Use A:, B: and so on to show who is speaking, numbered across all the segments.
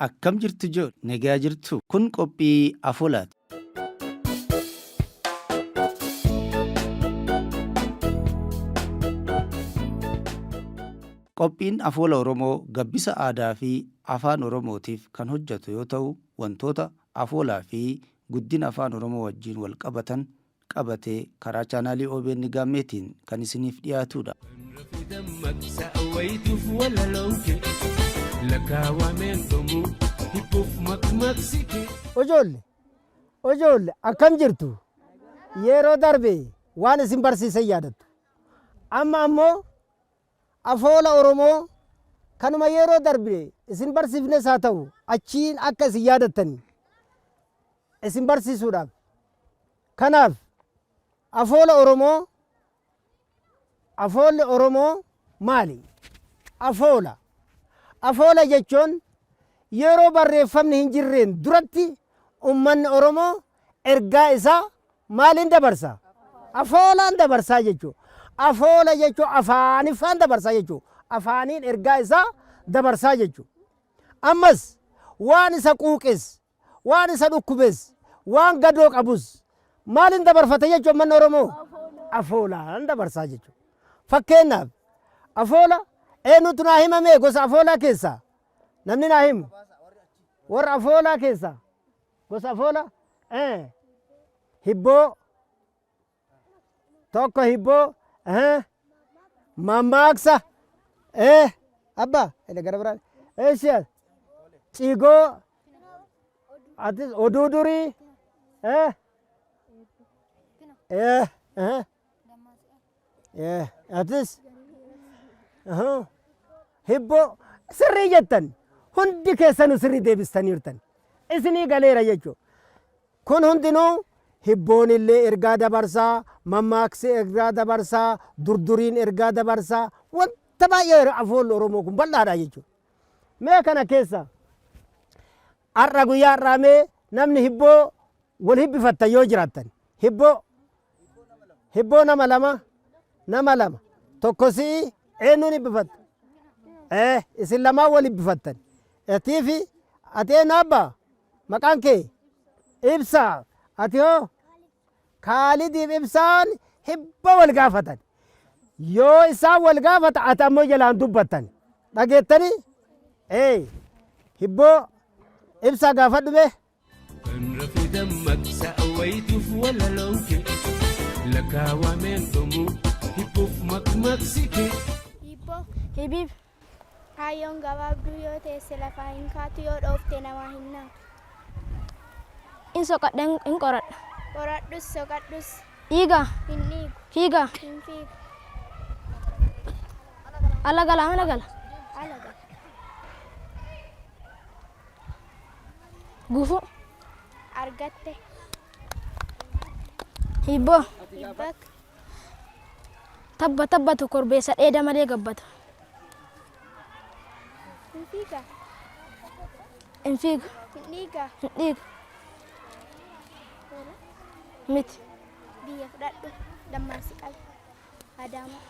A: Akkam jirtu ijoolle? Nagaa jirtuu? Kun qophii afoolaati. Qophiin Afoola Oromoo gabbisa aadaa fi Afaan Oromootiif kan hojjatu yoo ta'u, wantoota afoolaa fi guddina Afaan Oromoo wajjin wal qabatan qabatee karaa chaanaalii OBN Gaammeetiin kan isiniif dhiyaatuudha.
B: Ijoolle, ijoolle akkam jirtu? Yeroo darbe waan isin barsiisan yaadattu. Amma ammoo afoola Oromoo kanuma yeroo darbe isin barsiifnes haa ta'u achiin akka isin yaadattan isin barsiisuudhaaf. Kanaaf afoola Oromoo afoolli Oromoo maali? Afoola. Afoola jechuun yeroo barreeffamni hin jirreen duratti ummanni Oromoo ergaa isaa maaliin dabarsa? Afoolaan dabarsaa jechuudha. Afoola jechuun afaaniffaan dabarsaa jechuudha. Afaaniin ergaa isaa dabarsaa jechuudha. Ammas waan isa quuqes, waan isa dhukkubes, waan gadoo qabus maaliin dabarfata jechuudha ummanni Oromoo? Afoolaan dabarsaa jechuudha. Fakkeenyaaf afoola eenyutu naa himame gosa afoolaa keessaa? Namni naa himu? Warra afoolaa keessaa? Gosa afoola eh. Hibboo tokko hibboo eh. Mammaaksa eh. Abba inni gara biraan eessi ciigoo atis oduu durii eh. Eh. Eh. Eh. Atis Hibboo sirrii jettan hundi keessanuu sirrii deebistaniirtan. Isinii galeera jechuudha. Kun hundinuu hibboon illee ergaa dabarsaa, mammaaksi ergaa dabarsaa, durduriin ergaa dabarsaa, wanta baay'ee afoolli Oromoo kun bal'aadha jechuudha. Mee kana keessa har'a guyyaa har'aa mee namni hibboo wal hibbifattan yoo jiraattan hibboo hibboo nama lama nama lama tokko si'i eenyuun hibbifatta? Eh, isin lamaan wal hibbifattan. Atii fi ati eenyu abbaa? Maqaan kee? Ibsaa. Ati hoo? Kaalidiif ibsaan hibba wal gaafatan. Yoo isaan wal gaafata ati ammoo jalaan dubbattan. Dhageettanii? Ee, hibboo ibsaa gaafadhu mee.
C: Kan rafe dammaqsa wayituuf walaloon kee lakkaawameen dhumu hibbuuf makmaaksi kee.
D: Hibboo.
E: Hibiib.
D: Kaayyoon gabaabduu yoo teesse lafaa hin kaatu yoo dhoofte namaa hin naatu.
E: In soqadha hin qoradha.
D: Qoradhus soqadhus.
E: Dhiiga.
D: Hin dhiigu.
E: Fiiga.
D: Hin fiigu.
E: Ala gala mana gala.
D: Ala gala.
E: Gufuu.
D: Argatte.
E: Hibboo.
D: Hibbak.
E: Tabba tabbatu korbeessa dheeda malee gabbatu.
D: Hin fiiga.
E: Hin fiigu.
D: Hin dhiiga.
E: Hin dhiigu. Miti.
D: Biyya fudhadhu. Dammaan si qabe. Adaamaa.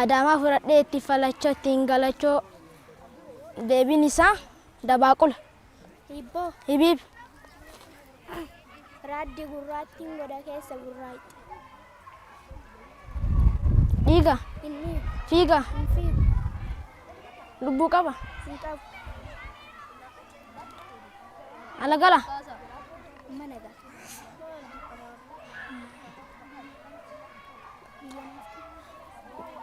E: Adaamaa fudhadhee itti falachoo ittiin galachoo deebiin isaa dabaaqula.
D: Hibboo.
E: Hibiib.
D: Raaddi gurraattiin goda keessa burraayxi.
E: Dhiiga.
D: Hin dhiigu.
E: Fiiga.
D: Hin fiigu.
E: Lubbuu qaba.
D: Hin qabu.
E: Ala gala.
D: Mana gala.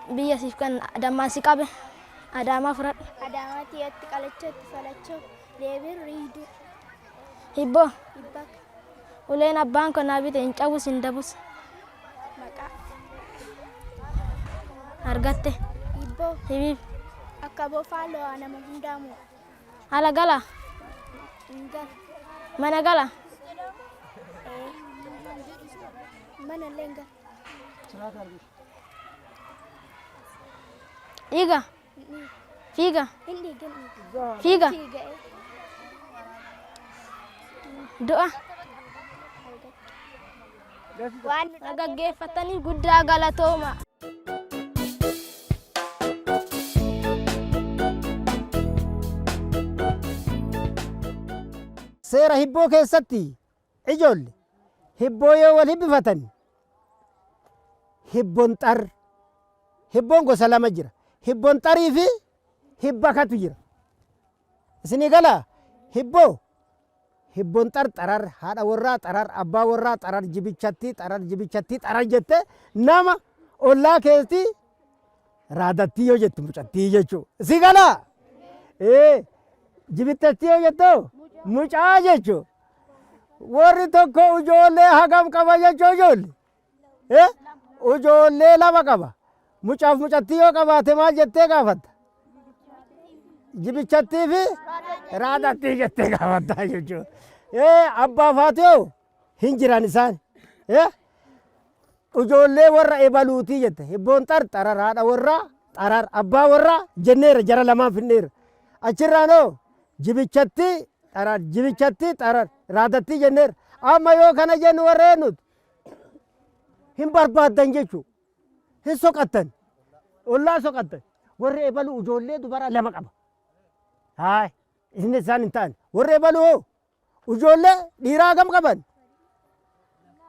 E: Biyya siif kan dammaan si qabe. Adaamaa fudhadhu.
D: Adaamaa tiyyatti qalachoo itti falachoo. Deebiin riiduu.
E: Hibboo.
D: Hibbaka.
E: Uleen abbaan koo naa bite hin cabus hin dabus.
D: Maqaa.
E: Argatte.
D: Hibboo.
E: Hibiib.
D: Akka bofaa lo'aa nama hundaa mo'a.
E: Ala gala.
D: Hin galu.
E: Mana gala.
D: Ee. Mana illee hin galu.
E: Dhiiga.
D: Hin dhiigu.
E: Fiiga.
D: Hin dhiigu. Hin dhiigu.
E: Fiiga.
D: Fiiga. Ee.
E: Du'a.
D: Waan nu
E: Dhaggeeffatanii guddaa galatooma.
B: Seera hibboo keessatti ijoolle hibboo yoo wal hibbifatan hibboon xar hibboon gosa lama jira. Hibboon xarii fi hibbakatu jira. Isinii galaa? Hibboo hibboon xar xarar haadha warraa xarar abbaa warraa xarar jibichattii xarar jibichattii xarar jettee nama ollaa keetii raadattii yoo jettu mucattii jechuu. Isii galaa? Ee jibittattii yoo jettu mucaa jechuu. Warri tokko ijoollee hagam qaba jechuu ijoolle? Ee ijoollee lama qaba. Mucaaf mucattii yoo qabaate maal jettee gaafatta? Jibichattii fi raadattii jettee gaafatta jechuudha. Ee abbaaf haati hoo hin jiran isaan. Ee ijoollee warra ebaluutii jette. Hibboon xar xarar haadha warraa xarar abbaa warraa jenneera jara lamaan finneera. Achirraan hoo jibichattii xarar jibichattii xarar raadattii jenneera. Amma yoo kana jennu warra eenyuti? Hin barbaaddan jechuudha. Hin soqattan. Ollaa soqattan. Warri ebaluu ijoollee dubaraa lama qaba. Haay isin isaan hin ta'an. Warri ebaluu hoo ijoollee dhiiraa hagam qaban?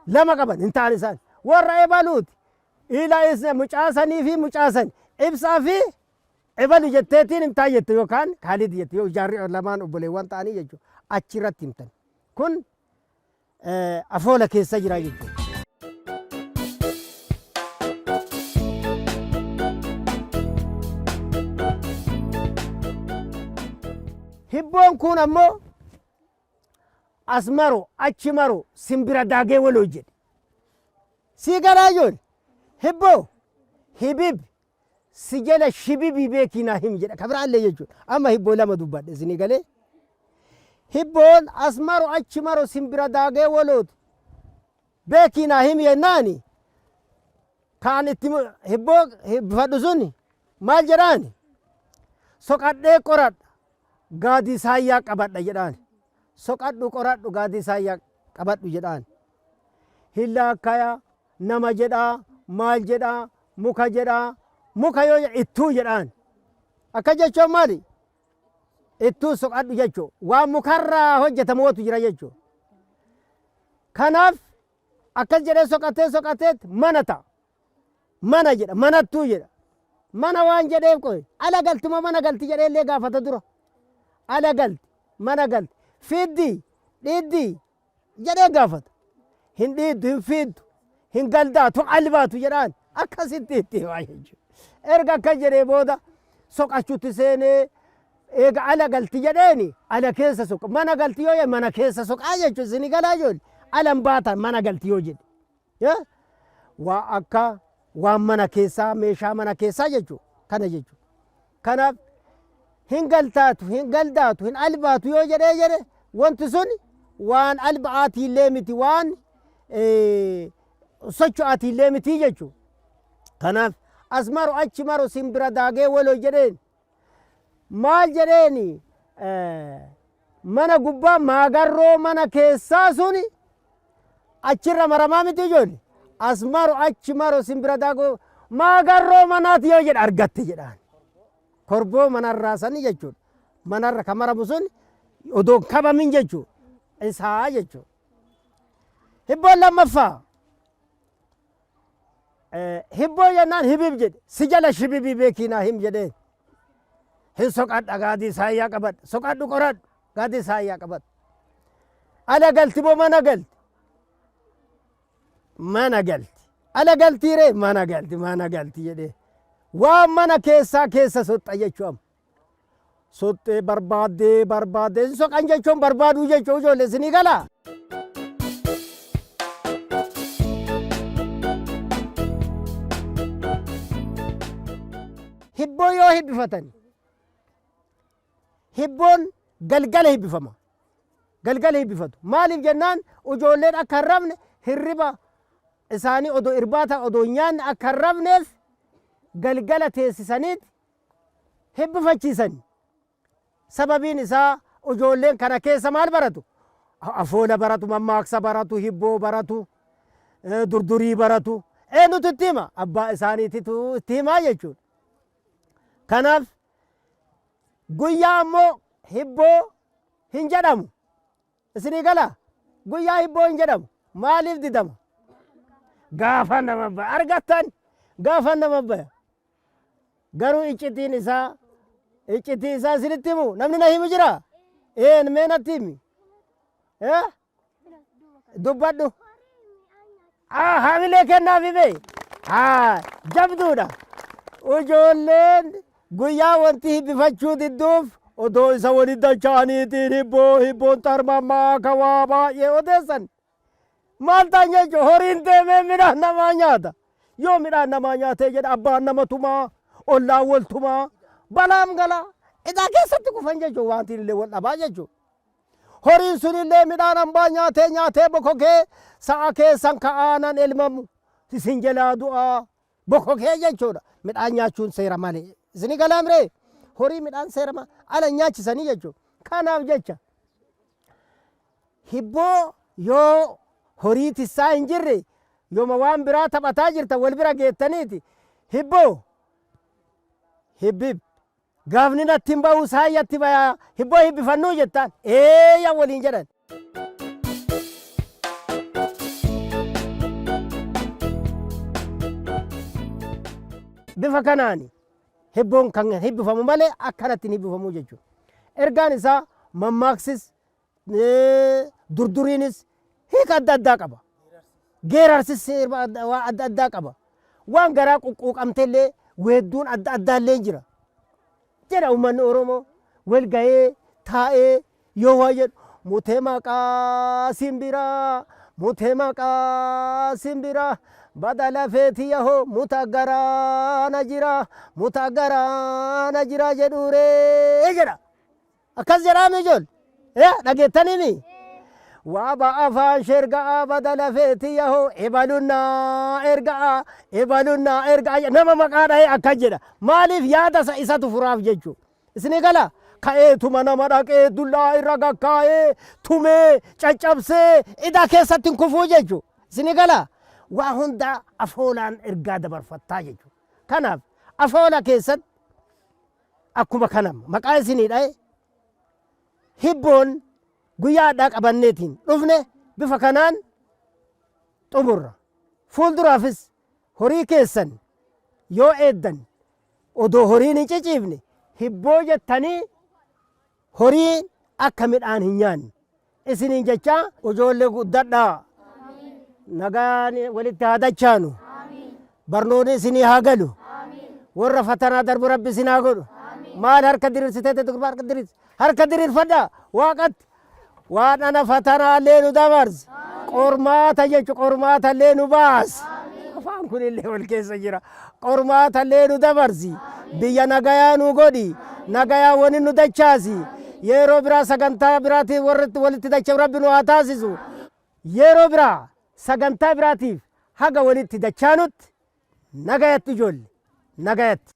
B: Lama qaban hin ta'an isaan. Warra ebaluuti. Ila isa mucaa sanii fi mucaa san ibsaa fi ebalu jetteetiin himtaa jette yookaan kaalid jette yoo jaarri lamaan obboleewwan ta'anii jechuudha. Achirratti himtan. Kun afoola keessa jira jechuudha. Hibboon kun ammoo as maro achi maro simbira daagee waloo jedhe. Sii galaa ijoole hibboo hibib si jala shibibii beekii naa himi jedha ka biraallee jechuudha. Amma hibboo lama dubbadhe isinii galee. Hibboon as maro achi maro simbira daagee walooti beekii naa himi jennaani kaan itti hibboo hibbifadhu sun maal jedhaani soqadhee qoradha gaadii saayyaa qabadha jedhaani. Soqadhu qoradhu gaadii saayyaa qabadhu jedhaani. Hin laakkaya nama jedhaa maal jedhaa muka jedhaa muka yoo jedhe ittuu jedhaan. Akka jechuun maali? Ittuu soqadhu jechuu. Waan mukarraa hojjetamu watu jira jechuu. Kanaaf akkas jedhee soqatee soqateet mana ta'a. Mana jedha manattuu jedha. Mana waan jedheef qoy ala galti moo mana galti jedhee illee gaafata dura. Ala galti mana galti fiddi dhiddi jedhee gaafata. Hin dhiiddu, hin fiiddu, hin galdaatu, albaatu jedhaan akkasitti itti himaa jechuudha. Erga akkas jedhee booda soqachuutti seenee eega ala galti jedheeni ala keessa soqa. Mana galti yoo jedhe mana keessa soqaa jechuudha. Isin galaa ijoollee ala hin baatan mana galti yoo jedhe. Waa akka waan mana keessaa meeshaa mana keessaa jechuudha. Kana jechuudha. Kanaaf hin galtaatu, hin galdaatu, hin albaatu yoo jedhee jedhe wanti sun waan alba'aatiillee miti waan socho'aatiillee miti jechuudha. Kanaaf as maru achi maru simbira daagee waloo jedheen maal jedheeni mana gubbaa maagarroo mana keessaa suni achirra maramaa miti ijoollee as maru achi maru simbira daakuu maagarroo manaati yoo jedhe argatte jedhaan korboo manarraa sani jechuudha manarra kan maramu sun odoo hin kabamin jechuudha isaa jechuudha. Hibboon lammaffaa hibboo jennaan hibib jedhe si jala shibibii beekii naa him jedheen hin soqadha gaadii saayyaa qabadha soqadhu qoradhu gaadii saayyaa qabadhu. Ala galti moo mana galti? Mana galti. Ala galtii ree? Mana galti, mana galti jedhee. Waan mana keessaa keessa soxxa jechuu amma. Soxxee barbaaddee barbaaddee hin soqan jechuun barbaaduu jechuu ijoollee isinii galaa? Hibboo yoo hibbifatan Hibboon galgala hibbifama. Galgala hibbifatu. Maaliif jennaan ijoolleen akka hin rafne hirriba isaanii odoo irbaata odoo hin nyaanne akka hin rafneef galgala teessisaniit hibbifachiisan. Sababiin isaa ijoolleen kana keessa maal baratu? Afoola baratu, mammaaksa baratu, hibboo baratu, durdurii baratu. Eenyutu itti hima? Abbaa isaaniititu itti himaa jechuudha. Kanaaf guyyaa ammoo hibboo hin jedhamu. Isinii gala? Guyyaa hibboo hin jedhamu. Maaliif didama? Gaafa nama baya. Argattan gaafa nama baya. Garuu iccitiin isaa iccitii isaa isinitti himu namni na himu jira? Een mee natti himi. Eh? Dubbadhu. Ah, haamilee kennaaf hime. Haa, jabduudha. Ijoolleen guyyaa wanti hibbifachuu didduuf odoo isa walitti dacha'aniitiin hibboo hibboon xarmammaa akka waa baay'ee odeessan. Maal ta'an jechuun horiin deemee midhaan namaa nyaata. Yoo midhaan namaa nyaatee jedha abbaan nama tumaa, ollaan wal tumaa, balaam galaa. Idaa keessatti kufan jechuun wanti illee wal dhabaa jechuudha. Horiin sunillee midhaan ambaa nyaatee nyaatee bokokee sa'a keessan ka aanan elmamu isin jalaa du'aa bokokee jechuudha. Midhaan nyaachuun seera malee. Isini galaam ree? Horii midhaan seera ala nyaachisanii jechuudha. Kanaaf jecha hibboo yoo horii tissaa hin jirre yooma waan biraa taphataa jirta wal bira geettaniiti hibboo hibbib Gaafni natti hin bahu saayyatti baya hibboo hibbifannuu jettaan eeyya waliin jedhan. Bifa kanaan hibboon kan hibbifamu malee akkanatti hin hibbifamu jechuudha. Ergaan isaa mammaaksis durduriinis hiika adda addaa qaba. Geerarsis waa adda addaa qaba. Waan garaa quqquuqamte illee weedduun adda addaa illee jira. Jedha uummanni Oromoo wal ga'ee taa'ee yoo waa jedhu mutee maqaa simbiraa mutee maqaa simbiraa bada lafeeti yahoo muta garaana jira muta garaana jira jedhuuree jedha. Akkas jedhaami ijool. Eh, dhageettanimi? Waaba afaan sherga'a bada lafeeti yahoo ebalunnaa erga'a ebalunnaa erga'a nama maqaa dhahee akkas jedha. Maaliif yaada isa isatu furaaf jechuu. Isinii gala? Ka'eetuma nama dhaqee dullaa irra gakkaa'ee tumee caccabsee idaa keessatti hin kufuu jechuu. Isinii gala? Waa hundaa afoolaan ergaa dabarfattaa jechuu. Kanaaf afoola keessatti Akkuma kana maqaa isinii dhaye hibboon guyyaa hadhaa qabanneetiin dhufne bifa kanaan xumurra. Fuulduraafis horii keessan yoo eeddan odoo horiin hin ciciifne hibboo jettanii horiin akka midhaan hin nyaanne isiniin jechaa ijoollee guddadhaa nagaan walitti haa dachaanu barnoonni isinii haa galu warra fatanaa darbu rabbi isin haa godhu maal harka diriirsitee gurbaa harka diriirsi harka diriirfadhaa waaqatti waan ana fatanaallee nu dabarsi qormaata jechu qormaatallee nu baasi afaan kunillee wal keessa jira qormaatallee nu dabarsi biyya nagayaa nu godhi nagayaa wani nu dachaasi yeroo biraa sagantaa biraatiif warratti walitti dacha'u rabbi nu haa taasisu yeroo biraa sagantaa biraatiif haga walitti dachaanutti nagayatti ijoolle nagayatti.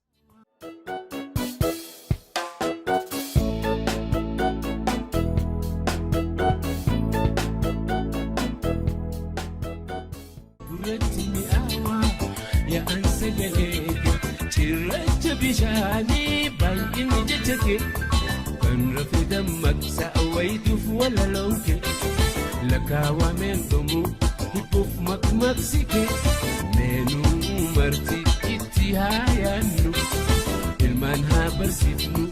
C: Gurratti mi'aawaa yaa'an sagalee kee cirracha bishaanii baay'inni jecha kee kan rafe dammaqsa wayituuf walaloon kee lakkaawameen dhumu hibbuuf maqmaqsi kee meenuu marti itti haa yaannu ilmaan haa barsiifnu.